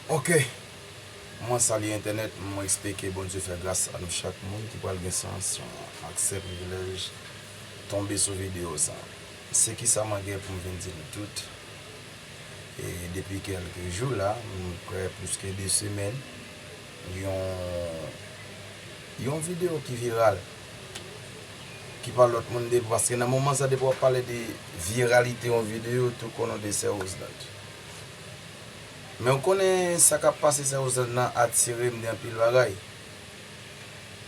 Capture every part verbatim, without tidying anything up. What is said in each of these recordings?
Ok. Mwen salye entènèt, mwen espere ke Bondye fè gras a nou chak moun ki pral gen sans, aksè, privilèj tonbe sou videyo sa. Se kisa mwen gen pou m vin di nou tout. E depi kèlke jou la, m kwè plis ke de semèn, yon, yon videyo ki viral, ki pa lòt moun depi, paske nan moman sa depi w ap pale de viralite yon videyo, tout konnen de Sè Roseland. Men w konnen sa k ap pase Sè Roseland nan atire m de anpil bagay.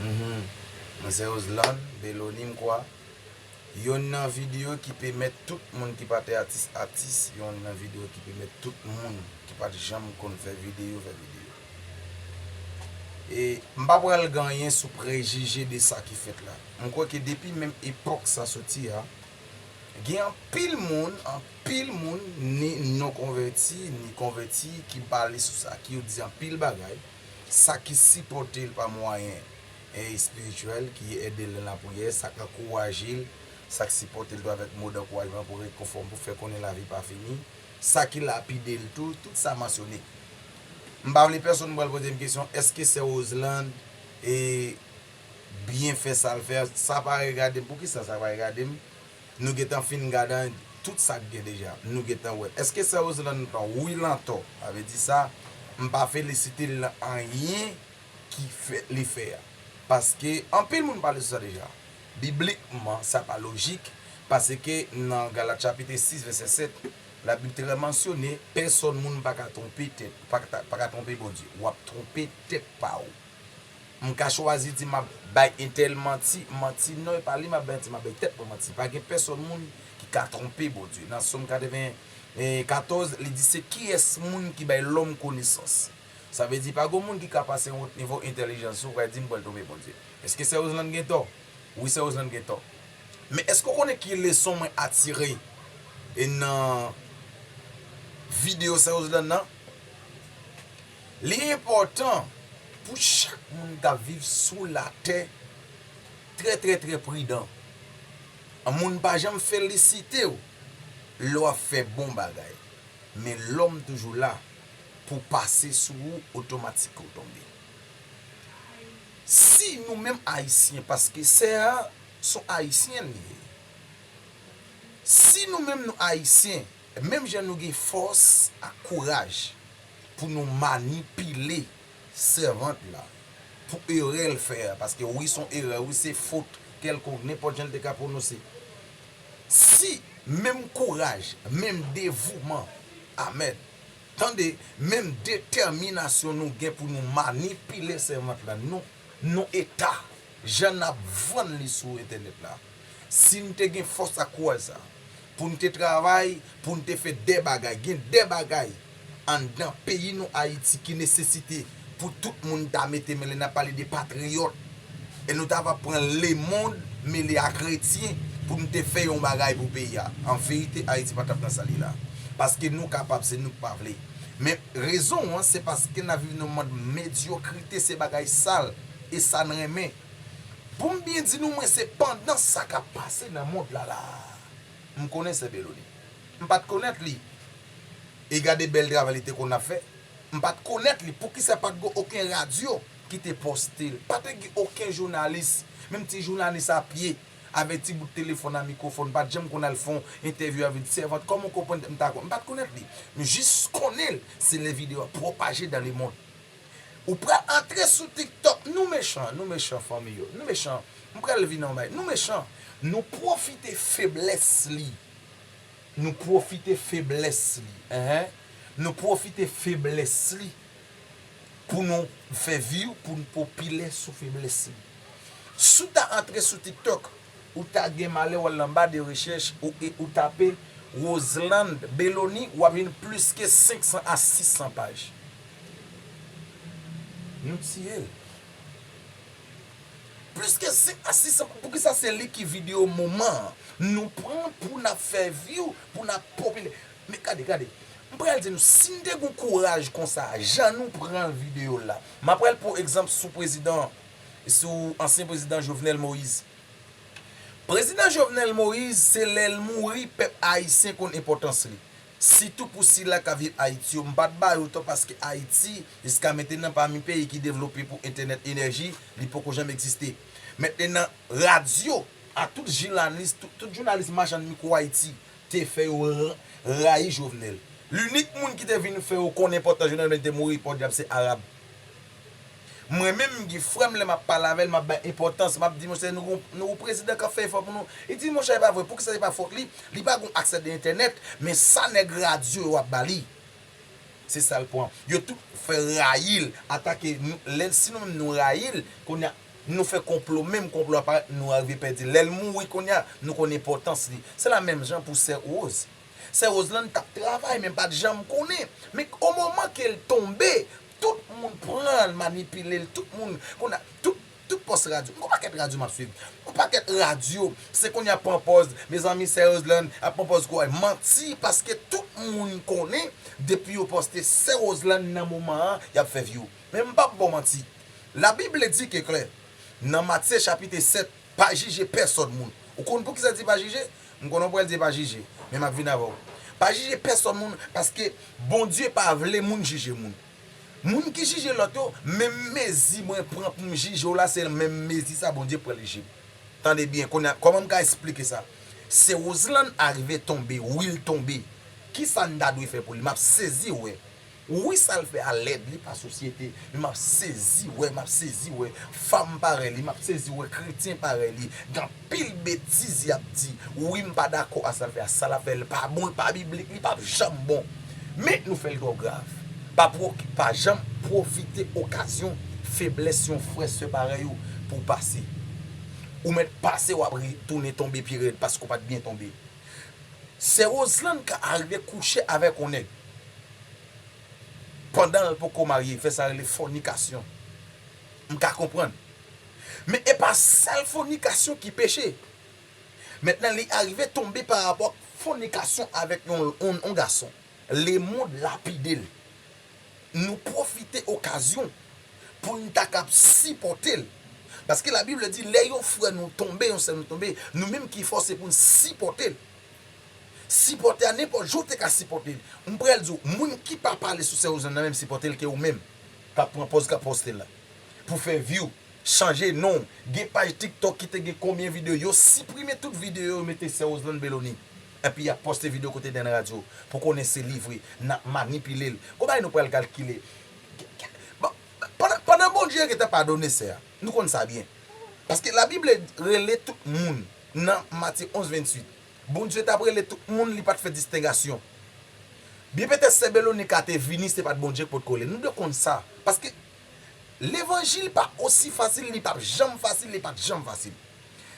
Mhm. Mwen Sè Roseland, Belony m kwè. Yonn nan videyo ki pèmèt tout moun ki pa t atis atis, yonn nan videyo ki pèmèt tout moun ki pa t janm konn fè videyo fè videyo. E m pa pral gen anyen sou prejije de sa ki fèt la. M kwè ke depi menm epòk sa soti a, gen anpil moun, anpil moun, ni non konvèti, ni konvèti, ki pale sou sa, ki yo di anpil bagay, sa ki sipòte l pa mwayen, e, espirityèl, ki ede l nan lapriyè, sa k ankouraje l, sa k sipòte l tou avèk mo dankourajman pou rekonfò m, pou fè konnen lavi pa fini, sa ki lapide l tou, tout sa mansyone. M pa vle pèsonn pral poze m kesyon, èske Sè Roseland, e, byen fè sa l fè, sa pa regade m. Poukisa sa pa regade m? Nou gentan fin gade tout sa k gen deja. Nou gentan wè. Èske Sè Roseland pran wi l antò? Sa vle di sa, m pa felisite l nan anyen ki fè, li fè a. Paske anpil moun pale sou sa deja. Biblikman, sa pa lojik, paske nan Galat chapit sis, vèsè sèt, Labib trè mansyone, pèsonn moun pa ka twonpe tèt, pa ka, pa ka twonpe Bondye. W ap twonpe tèt pa w. M ka chwazi di m ap bay entèl manti, manti non, e pa li m ap bay manti, m ap bay tèt mwen manti. Pa gen pèsonn moun ki ka twonpe Bondye. Nan Sòm katreven katòz, li di, se kiyès moun ki bay lòm konesans? Sa vle di, pa gen moun ki ka pase yon nivo entèlijans ou pral di m pral twonpe Bondye. Èske Sè Roseland gen tò? Wi, Sè Roseland gen tò. Men èske w konnen ki leson mwen atire e nan videyo Sè Roseland nan? Li enpòtan pou chak moun k ap viv sou latè trè, trè, trè pridan. Moun pa janm felisite w lè w ap fè bon bagay. Men lòm toujou la pou pase sou ou otomatik ke w tonbe. Si nou menm Ayisyen, paske sè a se yon Ayisyèn li ye. Si nou menm nou Ayisyen, menm jan nou gen fòs ak kouraj pou nou manipile sèvant la pou erè l fè a, paske wi, se yon erè, wi, se fot kèlkonk, nenpòt jan l te ka pwononse. Si menm kouraj, menm devouman, amèn, tande, menm detèminasyon nou gen pou nou manipile sèvant la, nou, nou eta, jan n ap vann li sou entènèt la. Si n te gen fòs ak kouraj sa, pou n te travay, pou n te fè de bagay, gen de bagay anndan peyi nou Ayiti ki nesesite pou tout moun ta mete men li, n ap pale de patriyòt. E nou ta va pran lemonn mele a kretyen pou n te fè yon bagay pou peyi a. An verite, Ayiti pa t ap nan sa li la. Paske nou kapab, se nou k pa vle. Men rezon an, se paske n ap viv nan yon mond medyokrite, se bagay sal, e sa n renmen. Pou m byen di nou, mwen, se pandan sa k ap pase nan mond la la. M konnen Sè Belony. M pa t konèt li. E gade bèl travay li te konn ap fè. M pa t konèt li. Poukisa pa t gen okenn radyo ki te poste l? Pa te gen okenn jounalis, menm ti jounalis a pye, avèk ti bout telefòn a mikwofòn, pa t janm konn al fè yon entèvyou avèk sèvant. Kòman w konprann m ta konn? M pa t konèt li. M jis konnen l, se lè videyo a pwopaje dans le monde. Ou pral antre sou TikTok, nou mechan, nou mechan fanmi yo, nou mechan. M pral vin nan yon bagay, nou mechan. Nou pwofite feblès li. Nou pwofite feblès li. Enhen. Nou pwofite feblès li pou nou fè vi, pou n popilè sou feblès li. Si w ta antre sou TikTok, ou ta gen malè w al nan ba de rechèch ou, e ou tape Roseland Belony, w ap jwenn plis ke senk san a sis san paj. Nou tiye l. Plis ke senk a sis san, poukisa se li ki videyo moman an? Nou pran pou n ap fè vi w, pou n ap popilè. Men gade, gade. M pral di nou, si n te gen kouraj konsa, jan nou pran videyo l la. M ap pral pran egzanp sou prezidan, sou ansyen prezidan Jovenel Moïse. Prezidan Jovenel Moïse, se lè l mouri, pèp ayisyen konn enpòtans li. Sitou pou sila k ap viv Ayiti yo, m pa t ba yo tò paske Ayiti, jiska mentenan, pami peyi ki devlope pou entènèt, enèji, li poko janm egziste. Mentenan, radyo, a tout jounalis, tout, tout jounalis machann mikwo Ayiti te fè yo ra-, rayi Jovenel. Linik moun ki te vin fè yo konnen enpòtans Jovenel menm te mouri, podyab, se Arab. Mwen menm, m gen frè m, lè m ap pale avè l, m ap bay enpòtans, m ap di, monchè, nou gon, nou gon prezidan k ap fè efò pou nou. Li di, monchè, e pa vre, poukisa se pa fòt li? Li pa gon aksè de entènèt, men sa nèg radyo yo ap ba li, se sa l pran. Yo tout fè rayi l, atake nou. Lè, si nou menm nou rayi l, kounye a, nou fè konplo, menm konplo a parèt, nou rive pèdi. Lè l mouri, kounye a, nou konn enpòtans li. Se la menm jan pou sè Rose. Sè Roseland t ap travay, men pa t janm konnen. Men o moman ke l tonbe, tout moun pran l, manipile l, tout moun, kounye a, tout, tout pòs radyo. M gon pakèt radyo m ap swiv. Yon pakèt radyo, se kounye a pran pòz, mezanmi, sè Roseland ap pran pòz kouraj. Manti, paske tout moun konnen, depi yo poste sè Roseland nan moman an, y ap fè view. Men m p ap ba w manti. Labib di ke klè, nan Matye chapit sèt, pa jije pèsòn moun. Ou konn poukisa l di pa jije? M konnen w pral di pa jije, men m ap vin avè w. Pa jije pèsòn moun, paske Bondye pa vle moun jije moun. Moun ki jije lòt yo, menm mezi mwen pran pou m jije w la, se menm mezi sa Bondye pral jije m. Tande byen, kounye a, kòman m ka esplike sa? Sè Roseland arive tonbe, wi, l tonbe. Kisa n ta dwe fè pou li? M ap sezi wè. Wi, sa l fè a lèd, li pa sosyete, men m ap sezi wè, m ap sezi wè fanm parèy li, m ap sezi wè kretyen parèy li. Gen anpil betiz y ap di. Wi, m pa dakò a sa l fè a. Sa l ap fè, l pa bon, l pa biblik, li p ap janm bon. Men nou fè l twò grav. Pa pwo-, pa janm pwofite okazyon feblès yon frè, sè parèy ou pou w pase. Ou mèt pase, w ap retounen tonbe pi rèd paske w pa t byen tonbe. Sè Roseland ka arive kouche avèk yon nèg pandan l poko marye, fè sa rele fònikasyon. M ka konprann. Men e pa sèl fònikasyon ki peche. Mentnan, li arive tonbe pa rapò ak fònikasyon avèk yon, yon, yon gason. Lemonn lapide l. Nou pwofite okazyon pou n ta kab sipòte l. Paske Labib di, lè yon frè nou tonbe, yon sè nou tonbe, nou menm ki fò, se pou n sipòte l. Sipòte a nenpòt jan w te ka sipòte l. M pral di w, moun ki pa pale sou sè Roseland nan menm sipòte l ke ou menm k ap pran pòz k ap poste l la. Pou fè view, chanje non. Gen paj TikTok ki te gen konbyen videyo, yo siprime tout videyo yo, mete sè Roseland Belony. Epi y ap poste videyo kote nan radyo. Pou konnen se li vre, n ap manipile l. Gon bagay nou pral kalkile. Bon, pandan, pandan Bondye gentan padone sè a, nou konn sa byen. Paske Labib rele tout moun nan Matye onz venntuit. Bondye t ap rele tout moun, li pa t fè distengasyon. Byen petèt sè Belony ka te vini, se pa t Bondye k potko rele l. Nou dwe konn sa. Paske levanjil pa osi fasil, li p ap janm fasil, li pa t janm fasil.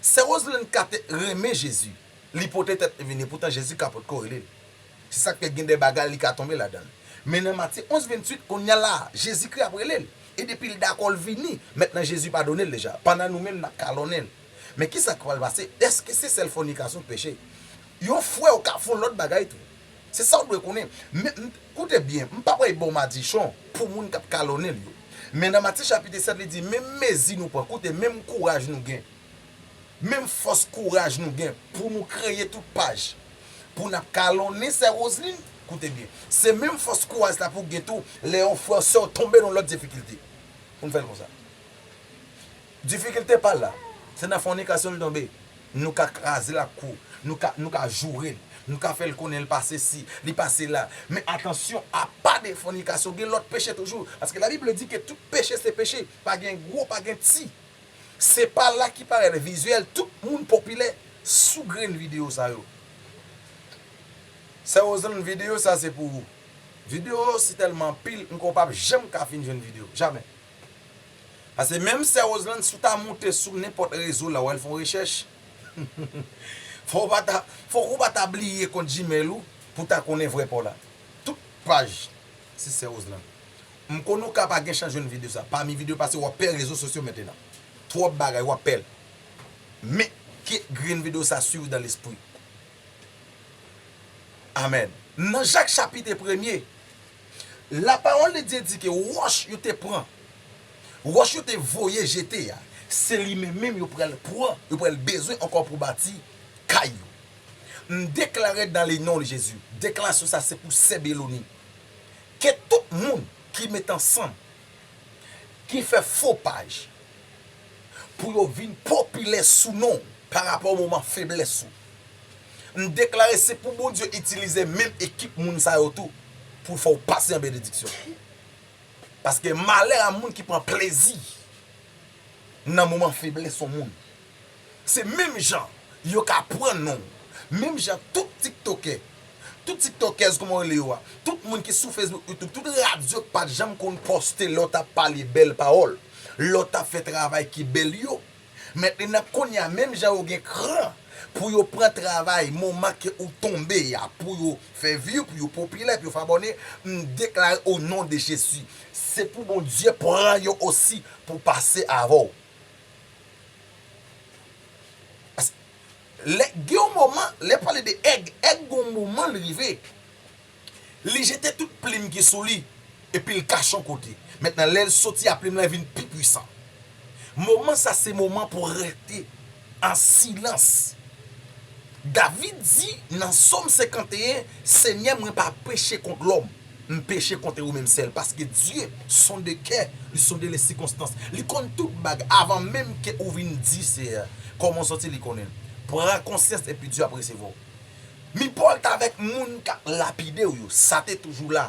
Sè Roseland ka te renmen Jezi, li pote tèt li vini, poutan Jezi ka potko rele l. Se sa k fè gen de bagay li ka tonbe ladan l. Men nan Matye onz venntuit, kounye a la, Jezikri ap rele l. E depi l dakò l vini, mentnan Jezi padone l deja. Pandan nou menm, n ap kalonnen l. Men kisa k pral pase? Èske se sèl fònikasyon k peche? Yon frè ou ka fè yon lòt bagay tou. Se sa w dwe konnen. Men, m, koute byen, m pa pral ba w madichon pou moun k ap kalonnen l yo. Men nan Matye chapit sèt, li di, menm mezi nou pran, koute, menm kouraj nou gen, menm fòs kouraj nou gen pou nou kreye tout paj pou n ap kalonnen sè Roseland, koute byen, se menm fòs kouraj la pou w gen tou lè yon frè w, sè w tonbe nan lòt difikilte. Pou n fè l konsa. Difikilte pa l la, se nan fònikasyon l tonbe. Nou ka kraze l ak kou, nou ka, nou ka joure l, nou ka fè l konnen l pa sesi, li pa sela. Men atansyon, apa de fònikasyon, gen lòt peche toujou. Paske Labib di ke tout peche se peche. Pa gen gwo, pa gen ti. Se pa la ki parèt vizyèl, tout moun popilè sou grenn videyo sa yo. Sè Roseland, videyo sa se pou ou. Videyo yo si tèlman anpil, m kwè w p ap janm ka fin jwenn videyo. Jamè. Paske menm sè Roseland, si w ta moute sou nenpòt rezo la, w al fè yon rechèch, fò w pa ta, fòk ou pa ta bliye kont Gmail ou pou w ta konnen vrè pa w la. Tout paj, se sè Roseland. M konnen w ka pa gen chans jwenn videyo sa. Pami videyo pase, w ap pè rezo sosyo mentnan. Twòp bagay, w ap pè l. Men, ke grenn videyo sa suiv dan lespri. Amèn. Nan Jak chapit premye, lapawòl de Dye di ke wòch yo te pran, wòch yo te voye jete a, se li menm menm yo pral pran, yo pral bezwen ankò pou bati kay yo. M deklare dans le nom de Jésus, deklarasyon sa se pou sè Beloni. Ke tout moun ki met ansanm, ki fè fo paj pou yo vin popilè sou non w pa rapò moman feblès ou. M deklare se pou Bondye itilize menm ekip moun sa yo tou pou l fè w pase an benediksyon. Paske malè a moun ki pran plezi nan moman feblès yon moun. Se menm jan yo ka pran non w. Menm jan tout tiktokè, tout tiktokèz kòman yo rele yo a, tout moun ki sou Facebook, YouTube, tout radyo k pa t janm konn poste lè w t ap pale bèl pawòl, lè w t ap fè travay ki bèl yo. Mentnan kounye a, menm jan yo gen kran pou yo pran travay moman ke ou tonbe a, pou yo fè vi, pou yo popilè, pou yo fè abòne, m deklare o non de Jezi, se pou Bondye pran yo osi pou pase avè w. Lè gen yon moman, lè pale de èg, èg gen yon moman l rive, li jete tout plim ki sou li, epi l kache yon kote. Mentnan, lè l soti a, plim lan vin pi pwisan. Moman sa se moman pou rete an silans. David di nan Sòm senkanteyen, Senyè, mwen pa peche kont lòm. M peche kont ou menm sèl, paske Dye sonde kè, li sonde les circonstances. Li konn tout bagay avan menm ke ou vin di Seyè kòman w santi, li konnen. Pran konsyans epi Dye ap resevwa w. Mi Pòl t avèk moun k ap lapide w yo, sa te toujou la.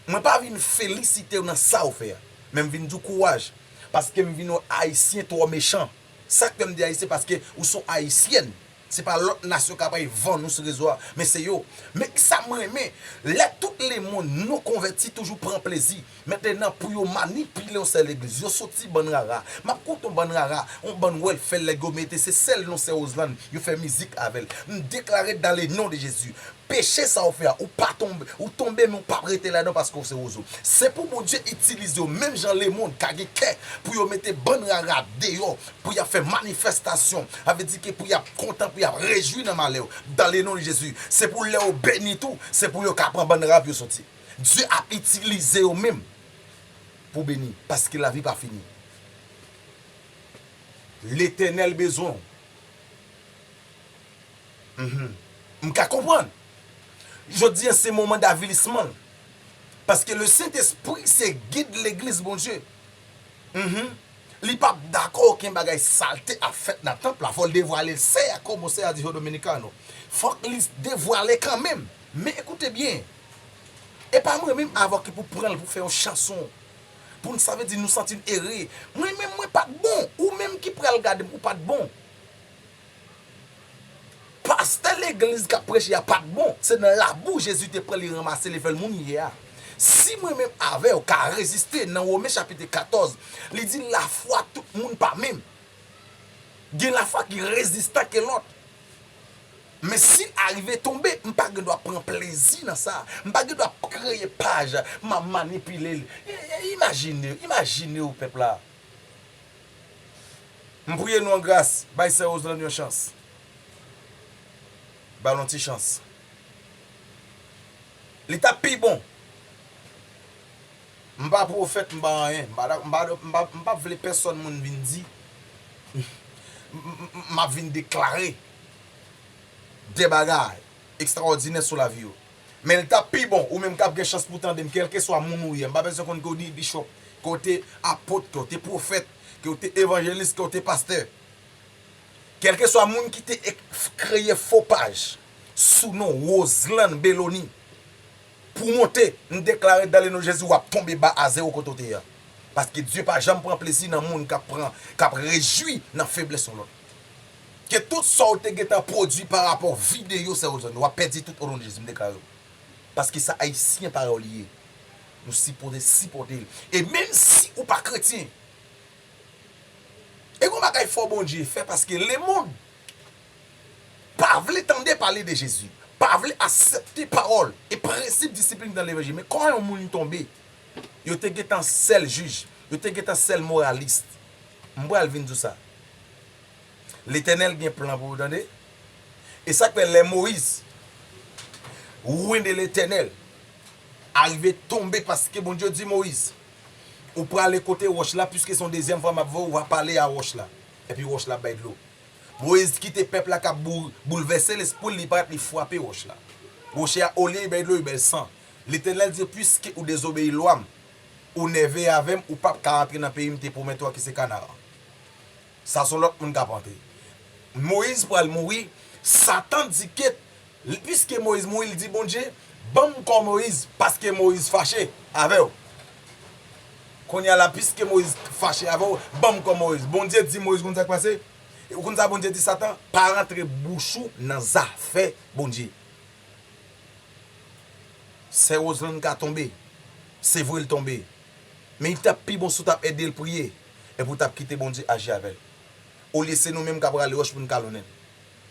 Mwen pa vin felisite w nan sa w fè a, men m vin di w kouraj, paske m vin wè Ayisyen twò mechan. Sa k fè m di Ayisyen, paske ou se yon Ayisyèn. Se pa lòt nasyon k ap vann ou sou rezo a, men se yo. Men kisa m renmen, lè tout lemonn non konvèti toujou pran plezi mentnan pou yo manipile yon sèl legliz, yo soti bann rara. M ap konte yon bann rara, yon bann wèl fè lèg yo mete, se sèl non sè Roseland yo fè mizik avè l. M deklare dans le nom de Jésus, peche sa w fè a, ou pa tonbe, ou tonbe men w p ap rete ladan paske w se wozo. Se pou Bondye itilize w menm jan lemonn ka gen kè pou yo mete bann rara deyò, pou y ap fè manifestasyon. Sa vle di ke pou y ap kontan, pou y ap rejwi nan malè w. Dans le nom de Jésus, se pou lè w beni tou, se pou yo ka pran bann rara pou yo soti. Dye ap itilize yo menm pou beni, paske lavi pa fini. Letènèl bezwen w. Mhm. M ka konprann. Jodi a se moman davilisman l. Paske le Sentespri se gid legliz Bondye. Mhm. Li p ap dakò okenn bagay salte ap fèt nan tanp la. Fò l devwale l, Sè a, komo Sè a di Joe Dominicano. Fòk li devwale kanmenm. Men ekoute byen. E pa mwen menm avè w ki pou pran l pou fè yon chanson. Pou n, sa vle di nou santi n ere. Mwen menm, mwen pa t bon. Ou menm ki pral gade m, ou pa t bon. Pastè legliz k ap preche a pa t bon, se nan labou Jezi te pran li ranmase l e fè l moun li ye a. Si mwen menm avè w ka reziste nan Women chapit katòz, li di lafwa tout moun pa menm. Gen lafwa ki rezistan ke lòt. Men si l arive tonbe, m pa gen dwa pran plezi nan sa. M pa gen dwa kreye paj, m ap manipile l. I- i- Imajine, imajine w pèp la. M priye nou an gras, bay sè Roseland yon chans. Ba l yon ti chans. Li t ap pi bon. M pa pwofèt, m pa anyen. M pa, m pa, m pa, m pa vle pèsonn moun vin di. M, m, m, m ap vin deklare de bagay ekstraòdinè sou lavi yo. Men l t ap pi bon, ou menm k ap gen chans pou tande m, kèlkeswa moun ou ye, m pa bezwen konn ke w te bishop, ke w te apot, ke w te pwofèt, ke w te evanjelis, ke w te pastè. Kèlkeswa moun ki te ek- kreye fo paj sou non Roseland Belony pou monte, m deklare dans le nom de Jésus, w ap tonbe ba a zewo kote w te ye a. Paske Dye pa janm pran plezi nan moun k ap pran, k ap rejwi nan feblès yon lòt. Ke tout sa w te gentan pwodui pa rapò videyo sè Roseland, w ap pèdi tout o non de Jezi, m deklare w. Paske sa Ayisyen parèy w li ye. Nou sipoze sipòte l. E menm si ou pa kretyen, e gon bagay fò Bondye fè paske lemonn pa vle tande pale de Jezi, pa vle aksepte pawòl e prensip disiplin ki nan levanjil. Men kòman yon moun tonbe? Yo te gentan sèl jij, yo te gentan sèl moralis. M pral vin di w sa. Letènèl gen plan pou ou, tande. E sa k fè lè Moyiz, rwen de Letènèl, arive tonbe paske Bondye di Moyiz, ou prale kote wòch la, piske se yon dezyèm fwa m ap voye w, w a pale a wòch la. Epi wòch la ap bay dlo. Moyiz kite pèp la k ap bou-, boulvèse lespri l, li parèt, li frape wòch la. Woche a, olye li bay dlo, li bay san. Letènèl di, piske ou dezobeyi lwa m, ou nève avè m, ou p ap ka rantre nan peyi m te pwomèt ou a ki se Kanaran. Sa se yon lòt moun k ap antre. Moyiz pral mouri. Satan di ke, piske Moyiz mouri, li di Bondye, ban m kò Moyiz, paske Moyiz fache avè w. Kounye a la, piske Moyiz fache avè w, ban m kò Moyiz. Bondye di Moyiz, konn sa k pase? Ou konn sa Bondye di Satan? Pa rantre bouch ou nan zafè Bondye. Sè Roseland ka tonbe. Se vre l tonbe. Men li t ap pi bon si w t ap ede l priye. Epi w t ap kite Bondye aji avè l. Olye se nou menm k ap rale wòch pou n kalonnen l.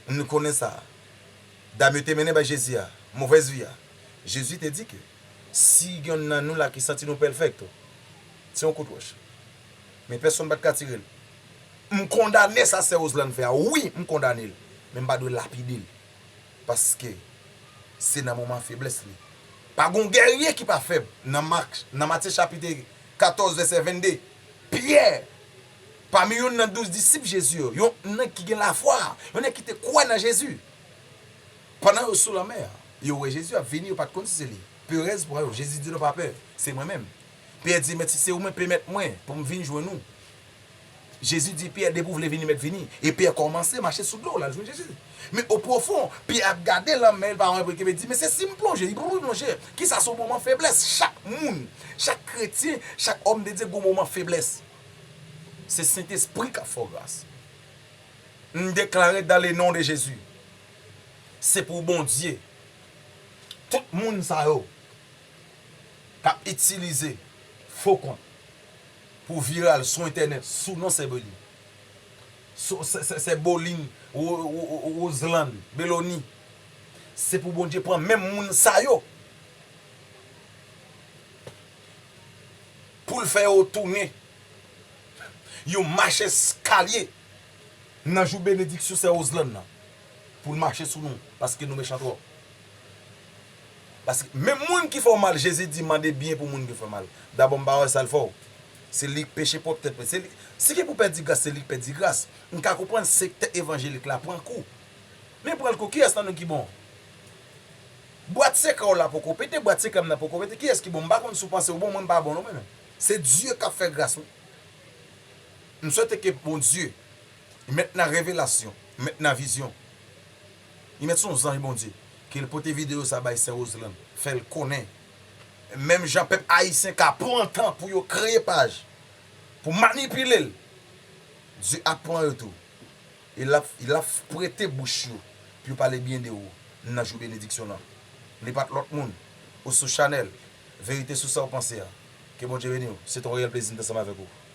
Nou konnen sa. Dam yo te mennen bay Jezi a, movèz vi a. Jezi te di ke si gen yonn nan nou la ki santi nou pèfèk, se yon kout wòch. Men pèsonn pa t ka tire l. M kondane sa sè Roseland fè a. Wi, m kondane l. Men m pa dwe lapide l. Paske se nan moman feblès li. Pa gon gèrye ki pa fèb. Nan Mak, nan Matye chapit katòz, vèsè vennde, Pyè, pami youn nan douz disip Jezi yo, yon nèg ki gen lafwa, yon nèg ki te kwè nan Jezi. Pandan yo sou lanmè a, yo wè Jezi ap vini, yo pa t konn si se li. Perèz pran yo. Jezi di, "Non, pa pè, se mwen menm." Pyè di, "Mèt, si se ou menm, pèmèt mwen pou m vin jwenn ou." Jezi di Pyè, "Depi w vle vini, mèt vini." E Pyè kòmanse mache sou dlo, l al jwenn Jezi. Men o pwofon, Pyè ap gade lanmè, l pa wè, li di, "Men se si m plonje, li pou plonje." Kisa se yon moman feblès? Chak moun, chak kretyen, chak òm de Dye gen yon moman feblès. Se Sentespri k ap fè w gras. M deklare dans le nom de Jésus. Se pou Bondye. Tout moun sa yo k ap itilize fo kont pou viral sou entènèt, sou non Sè Bolin. Sou, sè, sè, sè Bolin, Ro-, Ro-, Ro-, Roseland, Beloni. Se pou Bondye pran menm moun sa yo. Pou l fè yo tounen yon mach eskalye nan jou benediksyon sè Roseland nan. Pou l mache sou nou, paske nou mechan twòp. Paske menm moun ki fè w mal, Jezi di mande byen pou moun ki fè w mal. Dabò m pa wè sa l fè w. Se li k peche pwòp tèt mwen. Se li, si gen pou pèdi gras, se li k pèdi gras. M ka konprann sektè evanjelik la pran kou. Men pran l kou, kiyès nan nou ki bon? Bwat sekrè w la poko pete, bwat sekrè m nan poko pete. Kiyès ki bon? M pa konn si w panse w bon, mwen m pa bon non, mwen menm. Se Dye k ap fè gras, wi. M swete ke Bondye, li mèt nan revelasyon, li mèt nan vizyon, li mèt se yon zanj Bondye, ke l pote videyo sa bay sè Roseland, fè l konnen. Menm jan pèp ayisyen ka pran tan pou yo kreye paj, pou manipile l, Dye ap pran yo tou. E l ap, l ap prete bouch yo pou yo pale byen de ou nan jou benediksyon nan. Li pa t lòt moun. Ou sou chanèl Verite sou sa w panse a. Ke Bondye beni w. Se te yon reyèl plezi m t ansanm avèk ou.